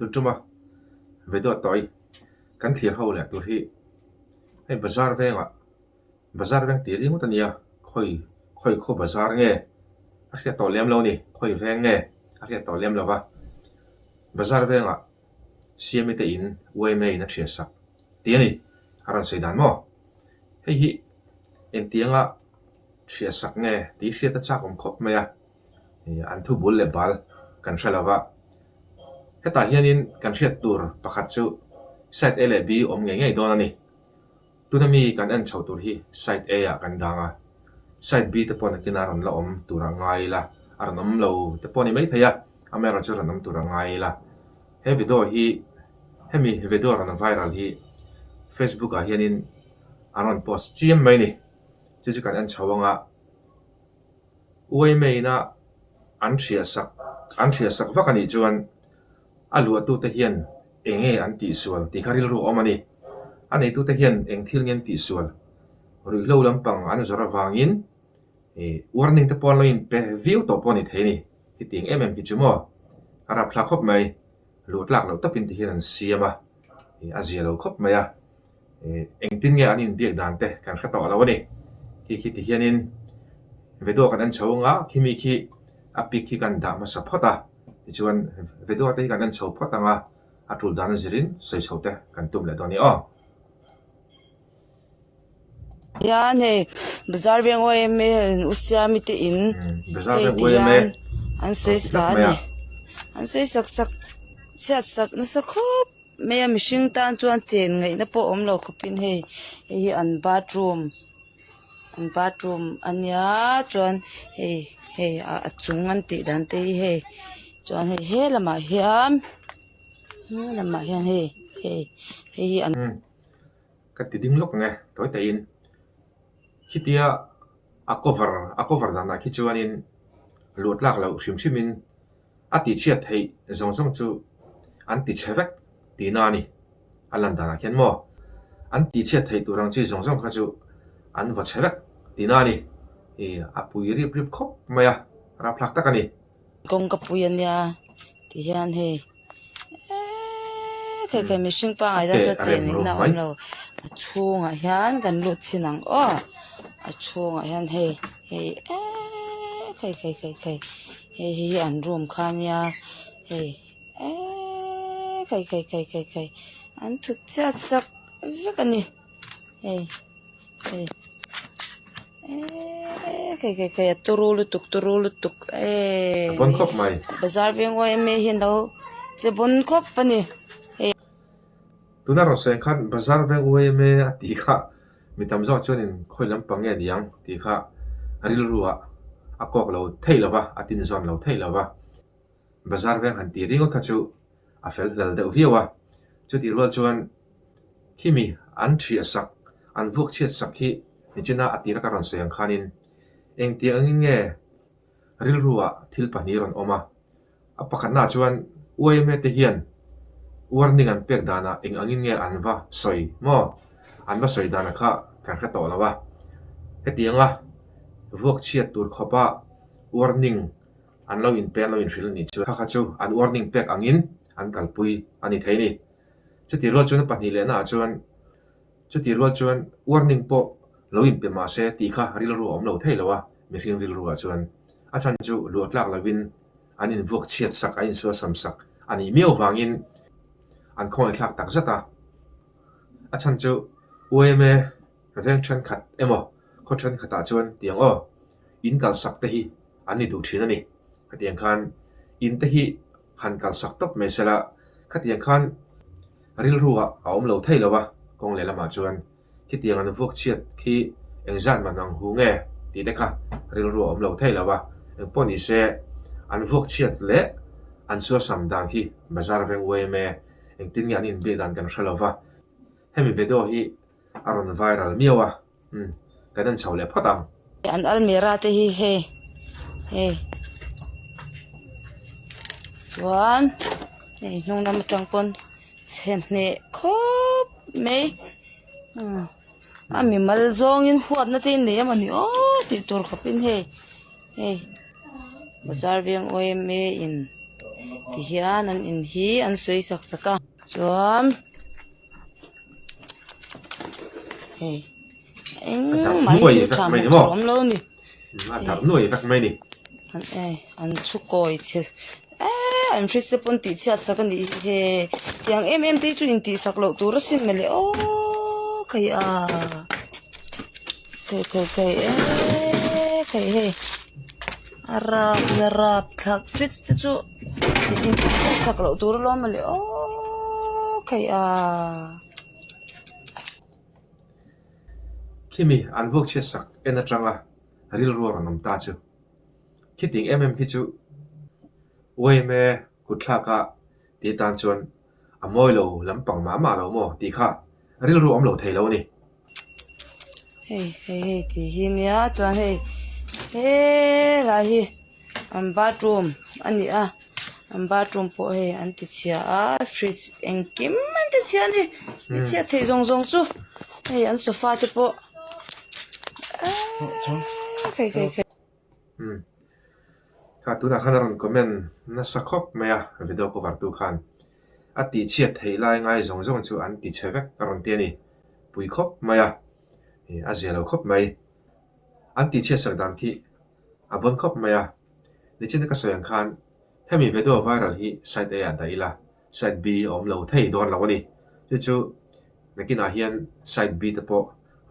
Tun tuma video tawi kan thlir ho leh tur hi hei bazar vengah bazar veng tih ringawt a nia khawi khawi khaw bazar nge a hriat tawh lem lo a ni khawi veng nge a hriat tawh lem lo va bazar vengah siami te in yma in a thiah sak tih a ni a rawn sawi dan maw hei hi engtianga thiah sak nge tih hriat a chak awm khawp mai a. An thu bul leh bal kan hre lo va, hetah hianin kan hriat tur pakhat chu side A leh B awm ngei ngei dawn a ni. Tuna mi kan en chho tur hi side A ah kan dang a, side B te pawh nakin a rawn la awm tur a ngai ila, a rawn awm lo te pawh a ni maithei a, amaherawhchu rawn awm tur a ngai ila. He video hi hemi video rawn viral hi Facebook ah hianin an rawn post chiam mai a ni. Chu chu kan en chho anga. Uaimeiina an hriah sak an hriah sak vak a nih chuan a luahtute hian eng nge an tihsual tih kha rilru a awm a ni. A neitute hian eng thil nge an tihsual? Ruihhlo lampang an zawrh avangin ih warning te pawh an lo inpe viau tawh pawh a ni thei a ni. Hetiang em em hi chu maw a rapthlak khawp mai. Luh tlak loh tawpin ti hian an siam a, ih a zia lo khawp mai a. Engtin nge an inbiak dan te kan hre tawh lo a ni. Khi khi ti hianin video kan en chho anga khimi khi a pic khi kan dah hmasa phawt a, tichuan video te hi kan en chho phawt anga a tul dan a zirin sawi chho te kan tum leh dawn a ni aw. Hian hei bazar veng yma in u siami te in hei ti hian an sawi sa a ni an sawi sak sak chhiat sak nasa khawp mai a mihring tan chuan chen ngaihna pawh awm lo khawpin hei hei hi an bathroom an bathroom a nia chuan hei hei a chung an tih dan te hi hei chuan hei he lamah hian he lamah hian hei hei hei hi an. Ka ti ding lawk ang e, tawi tahin. Khitia a cover a cover danah khi chuanin luh tlak loh hrim hrimin a tihchhiat theih zawng zawng chu an ti chhe vek tihna a ni. A lan danah khian maw an tihchhiat theih tur ang chi zawng zawng kha chu an vaw chhe vek tihna a ni. Ih a pui rip rip khawp mai a, rapthlak tak a ni. Kawngka pui a nia ti hian hei eeee khai khai mihring pangai tan chuan chen engna a awm lo a chhungah hian kan lut chhin ang aw a chhungah hian hei hei eeee khai khai khai khai hei hi an room kha a nia hei eeee khai khai khai khai khai an thut chhiat sak vek a ni hei. Hei eee khei khei khei a turu lutuk turu lutuk eee A bawn khawp mai. Bazar veng yma hian lo che bawn khawp a ni hei. Tuna rawn sawi ang khan Bazar veng yma a tih kha mi tam zawk chuanin khawi lampang nge niang tih kha rilru ah a kawk lo thei lo va, a tinzawn lo thei lo va. Bazar veng han tih ringawt kha chu a fel hlel deuh viau a, chutih rual chuan khimi an thiah sak, an vuak chhiat sak hi nichina a tira ka rawn sawi ang khanin engtiang angin nge rilruah thil pahnih rawn awm a, a pakhatnaah chuan yma te hian warning an pek danah eng angin nge an va sawi maw? An va sawi danah kha kan hre tawh lo a, hetianga vuak chhiat tur khawpa warning An lo inpe an lo inhrilh a nih chu. Kha kha chu an warning pek angin an kalpui a ni thei a ni. Chutih rual chuan a pahnih lehna ah chuan chutih rual chuan warning pawh lo inpe mah se tih kha rilru a awm lo thei lo a, mihring rilru ah chuan a chhan chu luah tlak lovin an invuak chhiat sak, an insualsam sak a nih miau vangin an khawngaihthlak tak zet a. A chhan chu yma veng thenkhat emaw khaw thenkhatah chuan tiang aw in kalsak te hi an ni duh thin a ni. Khatiang khan in te hi han kalsak tawp mai se la, khatiang khan rilru ah a awm lo thei lo a, kawng leh lamah chuan khitiang an vuak chhiat khi engzat man ang hu nge tih te kha rilru a awm lo thei lo a, engpawh ni se an vuak chhiat leh an suasam dan khi bazar veng yma engtin nge an inbiak dan kan hre lo va, hemi video hi a rawn viral miau a. Umm kan en chho leh phawt ang. An almirah te hi hei hei chuan hei hnung lam atang pawn chhe hneh khawp mai umm a mimal zawngin huatna te in nei emaw ni aw tih tur khawpin hei hei bazar veng yma in. Tihian an in hi an sawi sak sak a chuan hei engmah hi thil tha hmuh tur a awm lo a ni. An chhu kawi chhe eee an hre se pawn tih chhiat sak a nih hi he tiang em em te hi chu intih sak loh tur asin mawle aww khai a khai khai khai eee khai hei a rap na rap thlak fridge te chu intih chhiat sak loh tur alawm mawle aww khai a. Khimi an vuak chhiat sak en atanga rilru a rawn awm ta chu. Khiting em em khi chu yma kutthlaka tih atan chuan a mawi lo lampang mah mah lo maw tih kha rilru awm lo thei lo a ni. Hei hei hei tih hi nia chuan hei helai hi an bathroom a ni a an bathroom pawh hei an ti chhia a fridge engkim an ti chhia a ni ti chhiat theih zawng zawng chu hei an sofa te pawh eeee khei khei khei. Umm. Kha tunah khan a rawn comment nasa khawp mai a, video cover tu khan. A tihchhiat theih lai ngai zawng zawng chu an ti chhe vek a rawn ti a ni. Pui khawp mai a, ih a zia lo khawp mai. An tihchhiat sak dan khi a bawn khawp mai a. Nichina ka sawi ang khan hemi video viral hi side A ah dah ila, side B a awm lo thei dawn lo a ni. Chu chu nakinah hian side B te pawh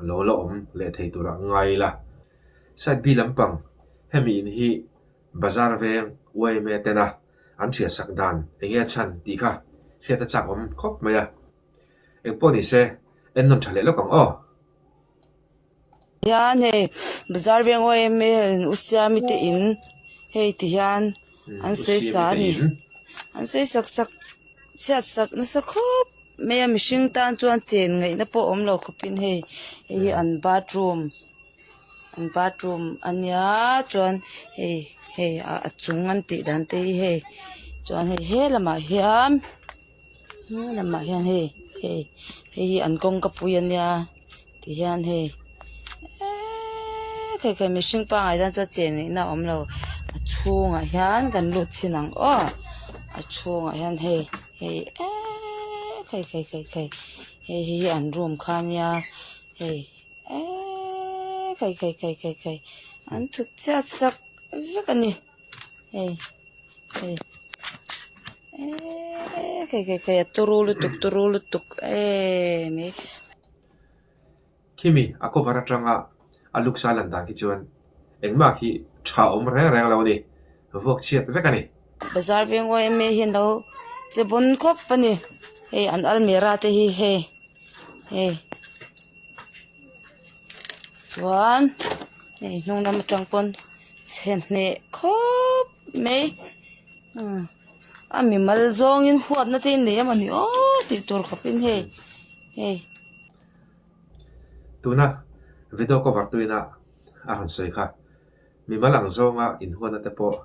lo la awm leh thei turah ngai ila. Side B lampang hemi in hi bazar veng yma tena an hriatsak dan eng nge a chhan tih kha hriat a chak awm khawp mai a. Engpawh ni se en nawn tha leh lawk ang aw. Hian hei bazar veng yma u Siami te in hei ti hian an sawi sa a ni. An sawi sak sak chhiat sak nasa khawp mai a mihring tan chuan chen ngaihna pawh awm lo khawpin hei hei hi an bathroom. An bathroom a nia chuan hei hei a chung an tih dan te hi hei chuan hei he lamah hian he lamah hian hei hei hei hi an kawngka pui a nia ti hian hei eeee khai khai mihring pangai tan chuan chen ngaihna a awm lo a chhungah hian kan lut chhin ang aw a chhungah hian hei hei eeee khai khai khai khai hei hi an room kha a nia hei. Eeee khai khai khai khai khai an thut chhiat sak vek a ni hei hei eeee khai khai khai a turu lutuk turu lutuk eeee mai. Khimi a cover atanga a looks a lan dan khi chuan engmah khi tha awm reng reng lo a ni, vuak chhiat vek a ni. Bazar veng yma hian lo che bawn khawp a ni hei an almira te hi hei hei chuan hei hnung lam atang pawn chhe hneh khawp mai umm a mimal zawngin huatna te a nei emawni aw tih tur khawpin hei hei. Tuna video cover tuina a rawn sawi kha mimal ang zawnga inhuatna te pawh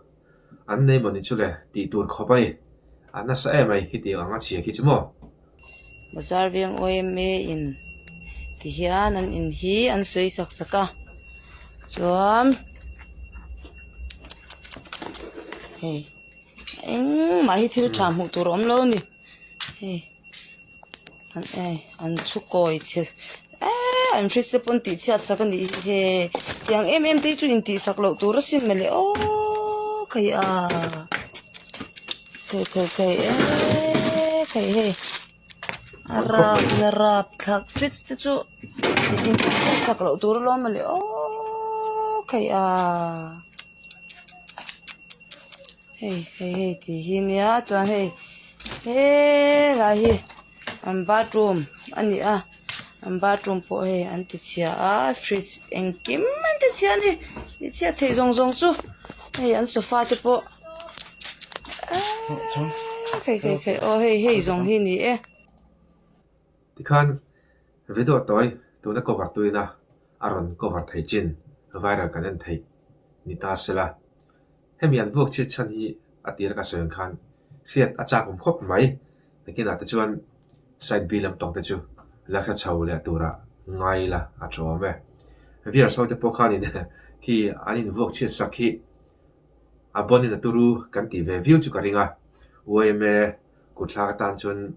An nei mawni chu le tih tur khawp a ni. A nasa em mai hi tih ang a chhia khi chu maw? Bazar veng yma in ti hian an in hi an sawi sak sak a chuan hei engmah hi thil tha hmuh tur a awm lo a ni hei. An eh an chhu kawi chhe eee an hre se pawn tih chhiat sak a nih hi he tiang em em te hi chu intih sak loh tur asin mawle aww khai a khai khai khai eee khai hei a rap na rap thlak fridge te chu intih chhiat sak loh tur alawm mawle aww khai a hei hei hei tih hi nia chuan hei. Helai hi an bathroom a ni a an bathroom pawh hei an ti chhia a fridge engkim an ti chhia a ni ti chhiat theih zawng zawng chu hei an sofa te pawh eeee khei khei khei aw hei hei zawng hi a ni e. Tikhan video tawi tuna cover tuina a rawn cover thei chin viral kan en theih ni ta sela. Hemi an vuak chhiat chhan hi a tir ka sawi ang khan hriat a chak awm khawp mai. Nakinah te chuan side B lampang te chu la hre chho leh turah ngai ila a tha awm e. Viewers ho te pawh khanin khi an invuak chhiat sak hi a bawnin a turu kan tih ve viau chu ka ring a. Yma kutthlak atan chuan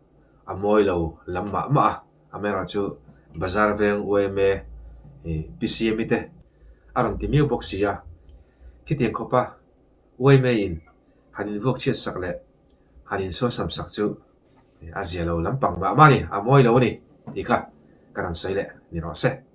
a mawi lo lam mah mah a, amaherawhchu Bazar veng yma ih PCM-i te a rawn ti miau bawk si a, khitiang khawpa yma in han invuak chhiat sak leh han insuasam sak chu a zia lo lampang mah mah a ni, a mawi lo a ni tih kha ka rawn sawi leh ni rawh se.